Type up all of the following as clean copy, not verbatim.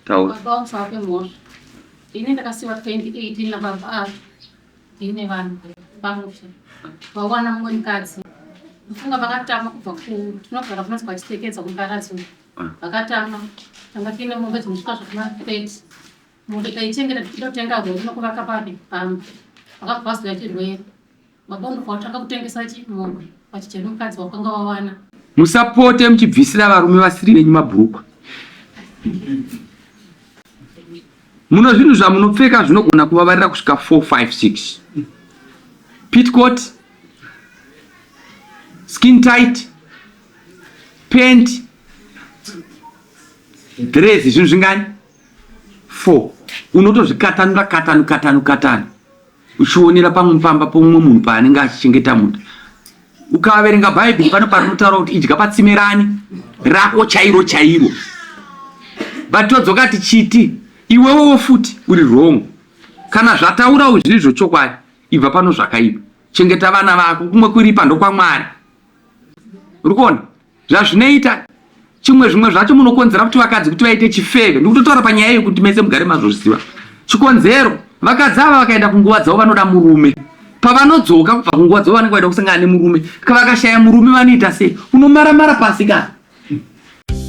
Taura. Baba vangu savape mhosva. Ini ndakasiwa 2018 nababa ava ndine vanhu pamusha vawana mumwe mukadzi. Ndofunga vakatama kubva ku tinogara kunonzi kwaChitekedza kuMbaradzi uko. Ah. Vakatama tanga tiine mombe dzinosvika zvekuma 30. Mombe taichengeta tichida kutenga rori nokuvaka papi pamba. Vakabva vazouya chirwere. Baba ndobva vatanga kutengesa chi mombe vachidya nemukadzi wakanga wawana. Musapote muchibvisira varume vasiri venyu mabhurukwa. Muno zvinhu zvamunopfeka zvinogona kuvavarira kusvika 4 5 6. Pitcoat, skin tight, pant, dress zvinhu zvingani? 4. Unotozvikatanura katanu katanu katanu. Uchionera pamwe pamba pomumwe munhu paanenge achichengeta munda. Ukaverenga Bhaibheri pano parinotaura kuti idya patsime rani rako chairo chairo. But todzoka tichiti iwewewo futi uri wrong. Kana zvataura zviri zvochokwadi ibva pano zvakaipa. Chengeta vana vako kumwe kuripa ndokwaMwari. Uri kuona? Zvazvinoita chimwe zvimwe zvacho munokonzera kuti vakadzi kuti vaite chifeve. Ndikutotaura panyaya iyi kuti mese mugare mazozviziva. Chikonzero vakadzi ava vakaenda kunguva dzavo vanoda murume. Pavanodzoka kubva kunguva dzavo vanenge vaida kusangana nemurume. Vakashaya murume vanoita sei? Unomaramara pasi kana.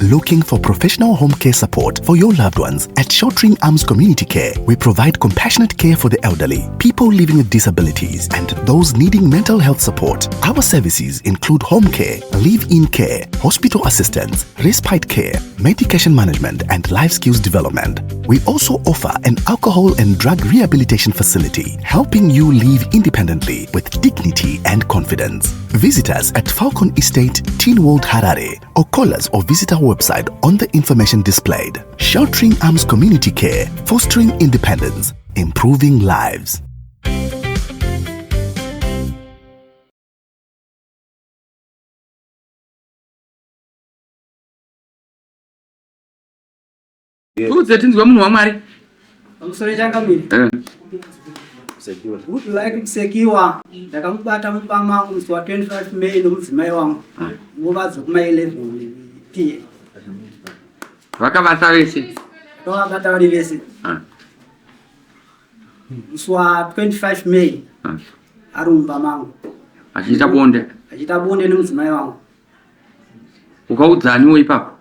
Looking for professional home care support for your loved ones? At Sheltering Arms Community Care, we provide compassionate care for the elderly, people living with disabilities, and those needing mental health support. Our services include home care, live-in care, hospital assistance, respite care, medication management, and life skills development. We also offer an alcohol and drug rehabilitation facility, helping you live independently with dignity and confidence. Visit us at Falcon Estate, Tynwald, Harare, or call us or visit our website on the information displayed. Sheltering Arms Community Care, fostering independence, improving lives. Tiudze tinzwe munhu waMwari. Pamusoro changamire. Eh. Good like Musekiwa ndakamubata mumba mangu musi wa 25 May nomudzimai wangu ah. nguva dzokuma 11 pm. Vakabata vese? Vakabata vari vese. Ah. Musi wa 25 May ah. ari mumba mangu. Achiita bonde? Achiita bonde nemudzimai wangu. Ukaudzaniwo ipapo?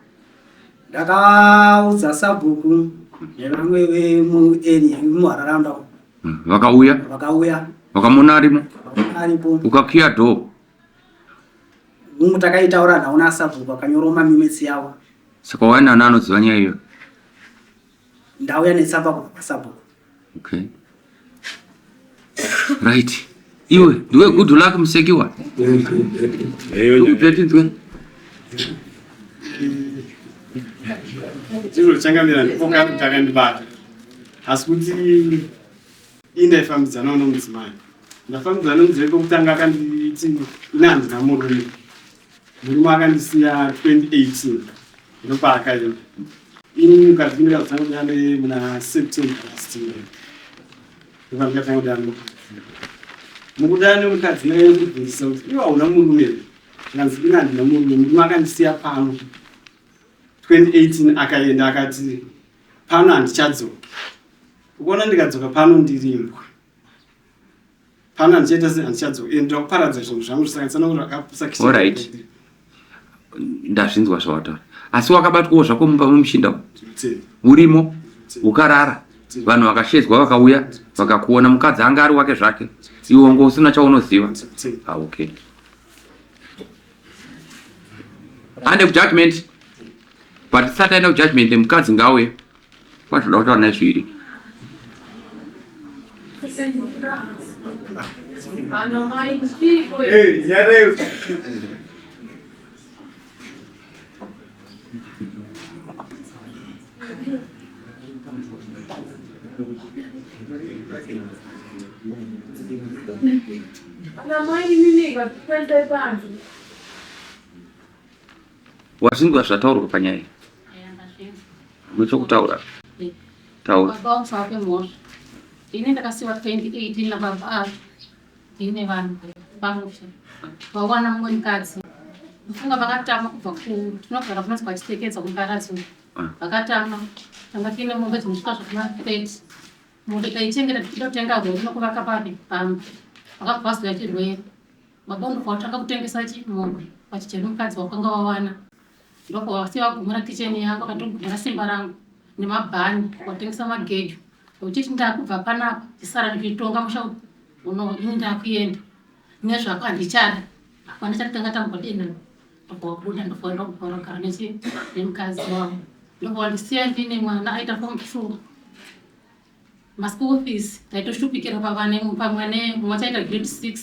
Ndakaudza sabhuku nevamwe vemuarea vemuhararanda. Hmm, vakauya? Vakauya. Vakamuona arimo? Aripo. Ukakiya door? Mungu takaitaura nhau nasabhuku akanyora maminutes yavo. Saka waina nani anoziva nyaya iyoyo? Ndauya netsamba kubva kwasabhuku. Okay. Right. Iwe ndiwe good luck Musekiwa. Ndikupe tinzwe. Ndizvo changamira ndipo takandibata. Asi kuti ini ndaifambidzana nomudzimai. Ndafambidzana nomudzimai pokutanga akanditi ini handina murume. Murume akandisiya 2018 ndopaakaenda. Ini mukadzi ndakazotanga kudana naye muna September last year. Ndopandakatanga kudana nomukadzi. Mukudana nemukadzi ndakanyanya kubvunzisa kuti iwe hauna murume here? Zvikanzi ini handina murume, murume akandisiya pano 2018 akaenda akati pano handichadzoki. Ukuona ndikadzoka pano ndiri imbwa. Pano handichaita se handichadzoka. Ende ndakuparadza zvinhu zvangu zvisanganisa nokuti akapusa kitchen. Alright. Ndazvinzwa zvawataura. Asi wakabatwawo zvako mumba memuchinda umu? Urimo ukarara vanhu vakashedzwa vakauya vakakuona mukadzi anga ari wake zvake iwe wanga usina chaunoziva. Ah, okay. Ande kujudgment. But tisati aenda kujudgment mukadzi ngauye. Kwazvoda kutaura naye zviri. Wazvinzwa zvataurwa panyaya iyi? Une chokutaura? Taura. Baba vangu savape mhosva. Ini ndakasiwa 2018 nababa ava ndine vanhu pamusha vawana mumwe mukadzi. Ndofunga vakatama kubva ku tinogara kunonzi kwaChitekedza kuMbaradzi uko. Vakatama. Tanga tiine mombe dzinosvika zvakuma 30. Mombe taichengeta tichida kutenga rori nokuvaka papi pamba. Vakabva vazouya chirwere. Baba ndobva vatanga kutengesa chi mombe vachichera mukadzi wakanga wawana. Ndobva vasiya vagumura kicheni yangu vakatogumura simba rangu nemabhani vatengesa magejo. Uchiti ndakubva panapa chisara ndichitonga musha uno ini ndakuenda nezvako handichada. Hapana chatanga tambodini. Ndobva wabuda ndobva waenda kugara nechi nemukadzi wavo. Ndobva wandisiya ndine mwana aita form 2. Maschool fees taitoshupikira pavana pamwana mumwe achaita grade 6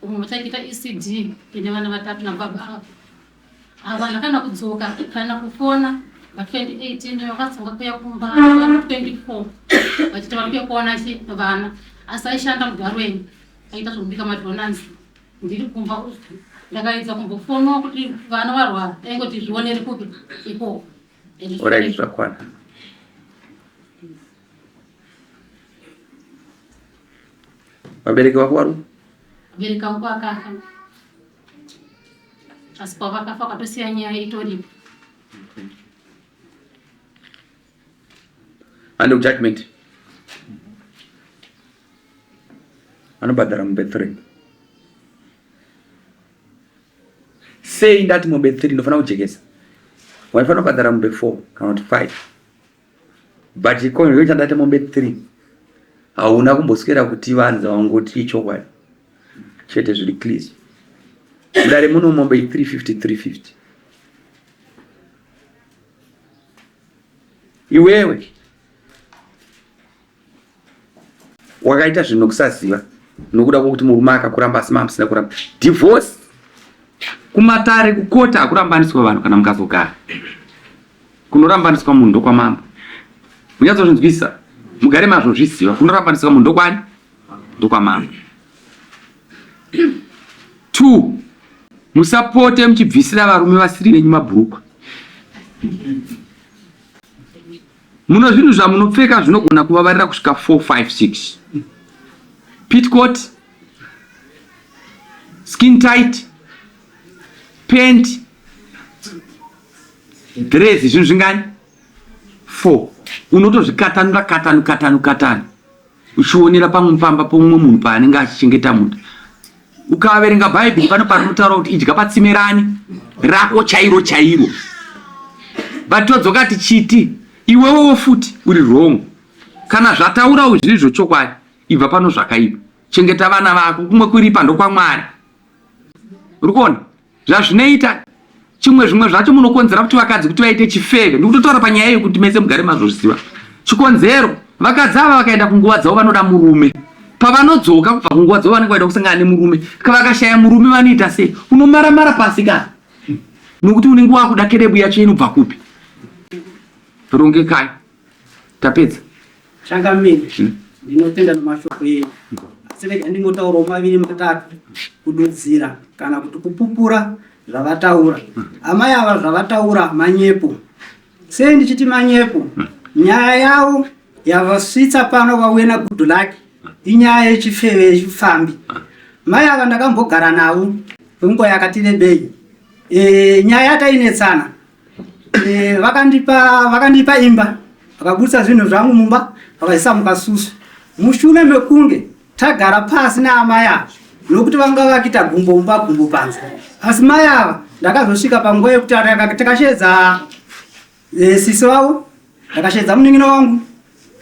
umwe achaita ECD ine vana vatatu nababa avo. Havana kana kudzoka kana kufona ba 2018 vakazonga kuya kumba 24 vachiti vari kuya kuona chi vana asi aishanda mugarweni aita zvekubika madhonanzi ndiri kumba uku ndakaedza kumbofonawo kuti vana varwara aingoti zvionere kupi ikoko. Alright, zvakwana. Vabereki vako vari? Vabereki vangu vakafa. Asi pavakafa vakatosiya nyaya itoripo. Okay. And judgment. Anobhadhara mombe 3. Sei ndati mombe 3 ndofanira kujekesa. Waifanira kubhadhara mombe 4 kana kuti 5. But ikonyo chandati mombe 3 hauna kumboswera kuti vanza wangoti ichokwadi chete zviri clear. Mudare muno mombe 350 350. Iwewe wakaita zvinhu nokusaziva nokuda kwokuti murume akakuramba asi mamusina kuramba divorce kumatare kukota hakurambaniswa vanhu kana mukazogara kunorambaniswa munhu ndokwamambo munyatsozvinzwisisa mugare mazvozviziva kunorambaniswa munhu ndokwani ndokwamambo Two, musapote muchibvisira varume vasiri venyu mabhurukwa. Muno zvinhu zvamunopfeka zvinogona kuvavarira kusvika 4, 5, 6. Pitcoat, skin tight, pant, dress, zvinhu zvingani? 4. Unotozvikatanura katanu katanu katanu. Uchionera pamwe pamba pomumwe munhu paanenge achichengeta munda. Ukaverenga Bhaibheri pano parinotaura kuti idya patsime rani rako chairo chairo. But todzoka tichiti iwewewo futi uri wrong. Kana zvataura zviri zvochokwadi ibva pano zvakaipa. Chengeta vana vako kumwe kuripa ndokwaMwari. Uri kuona? Zvazvinoita chimwe zvimwe zvacho munokonzera kuti vakadzi kuti vaite chifeve. Ndikutotaura panyaya iyi kuti mese mugare mazozviziva. Chikonzero vakadzi ava vakaenda kunguva dzavo vanoda murume. Pavanodzoka kubva kunguva dzavo vanenge vaida kusangana nemurume. Vakashaya murume vanoita sei? Unomaramara pasi ka. Nokuti unenge wakuda kerebu yacho inobva kupi? Rongekai. Tapedza. Changamire, ndinotenda nemashoko enyu. Asi rega ndingotaurawo maviri matatu kududzira kana kuti kupupura zvavataura. Amai ava zvavataura manyepo. Sei ndichiti manyepo? Nyaya yavo yavasvitsa pano vauye naGood Luck inyaya yechifeve yechifambi. Mai ava ndakambogara navo kwenguva yakati rebei. E, nyaya yatainetsana Eh, vakandipa vakandipa imba vakabudisa zvinhu zvangu mumba vakaisa mukasusu mushure mekunge tagara pasi naamai ava nokuti vanga vakiita gumbo mumba gumbo panze asi mai ava ndakazosvika panguva yekuti takasheedza e, sisi vavo ndakasheedza munin'ina wangu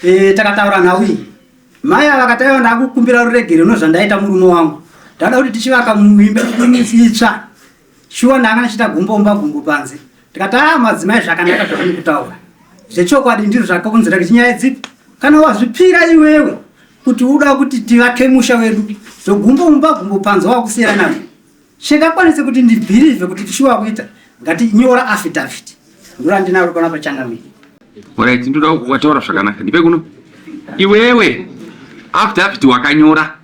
e, takataura nhau iyi mai ava vakati aiwa ndakukumbira ruregero nozvandaita murume wangu ndada kuti tichivaka muimba itsva Shuwa ndanga ndichiita gumbo mumba gumbo panze. Ndikati ah madzimai zvakanaka zvauri kutaura. Zvechokwadi ndizvo zvakakonzera kuti nyaya dzipi. Kana wazvipira iwewe kuti uda kuti tivake musha wedu zvogumbo mumba gumbo panze wakusiyana nazvo. Chingakwanise kuti ndibhirivhe kuti shuwa kuita ngatinyora affidavit. Ndorandinaro pana pachangamire. Alright, ndoda wataura zvakanaka. Ndipe kuno. Iwewe affidavit wakanyora.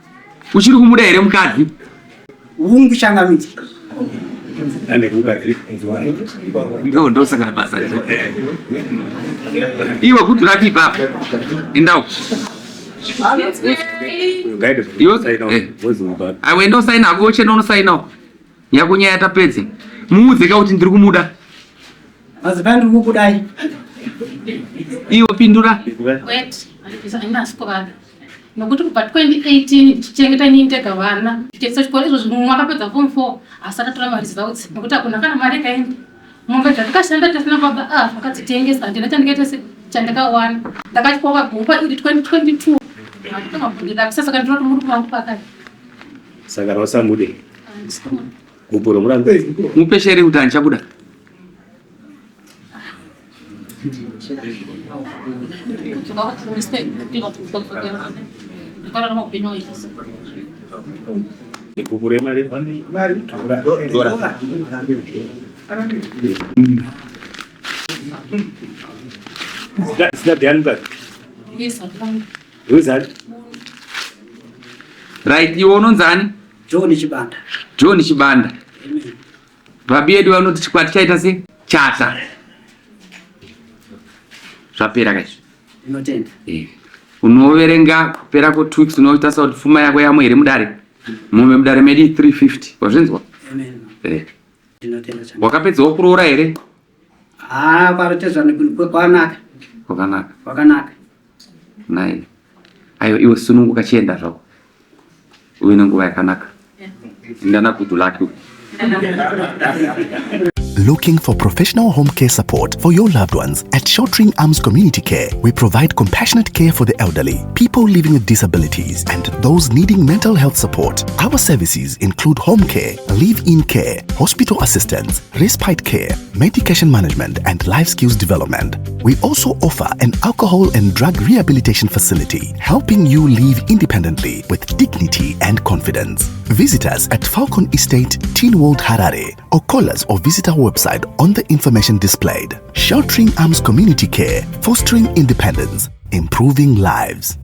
Uchiri kumuda here mukadzi? Hungu changamire. Ndo ndosaka basa. Iwe kuti rati ipapo. Endawo. Iwe eh. Aiwe enda usaina hako uchenda unosainawo. Yako nyaya tapedze. Muudze ka kuti ndiri kumuda. Madzimai ndiri kukudai. Iwe pindura. Kwete, handisi kuvada. Nokuti kubva 2018 ndichichengeta inini ndega vana ndichiendesa chikoro izvozvi mumwe akapedza form 4 asati atora maresults nokuti hakuna kana mari yakaenda. Mombe dzatikashanda tisina baba ah vakadzitengesa handina chandikaita se chandakawana. Ndakatyoka gupa iri 2022 handina saka ndinoti murume wangu pakati. Saka rausamude. Gupo romurambe. Mupe shere kuti handichakuda. Gupo remari. Tora. Zita ndiani baba? Who's Right, iwe unonzani? John Chibanda. John Chibanda. Babi yedu vanoti chikwati chaita se chata. Zvapera kaizvi. Ndinotenda. Eh. Unoverenga kupera ko 2 weeks unoita sa kuti pfuma yako yamwe here mudare. Mombe mudare medu 350. Wazvinzwa? Amen. Eh. Ndinotenda changa. Wakapedzawo kuroora here? Ah, kwarotezwa kwakanaka. Kwakanaka. Kwakanaka. Nai. Ayo iwe sununguka chienda zvako. Uve nenguva yakanaka. Ndana good luck. Looking for professional home care support for your loved ones? At Sheltering Arms Community Care, we provide compassionate care for the elderly, people living with disabilities, and those needing mental health support. Our services include home care, live-in care, hospital assistance, respite care, medication management, and life skills development. We also offer an alcohol and drug rehabilitation facility, helping you live independently with dignity and confidence. Visit us at Falcon Estate, Teen World, Harare, or call us or visit our website on the information displayed. Sheltering Arms Community Care, fostering independence, improving lives.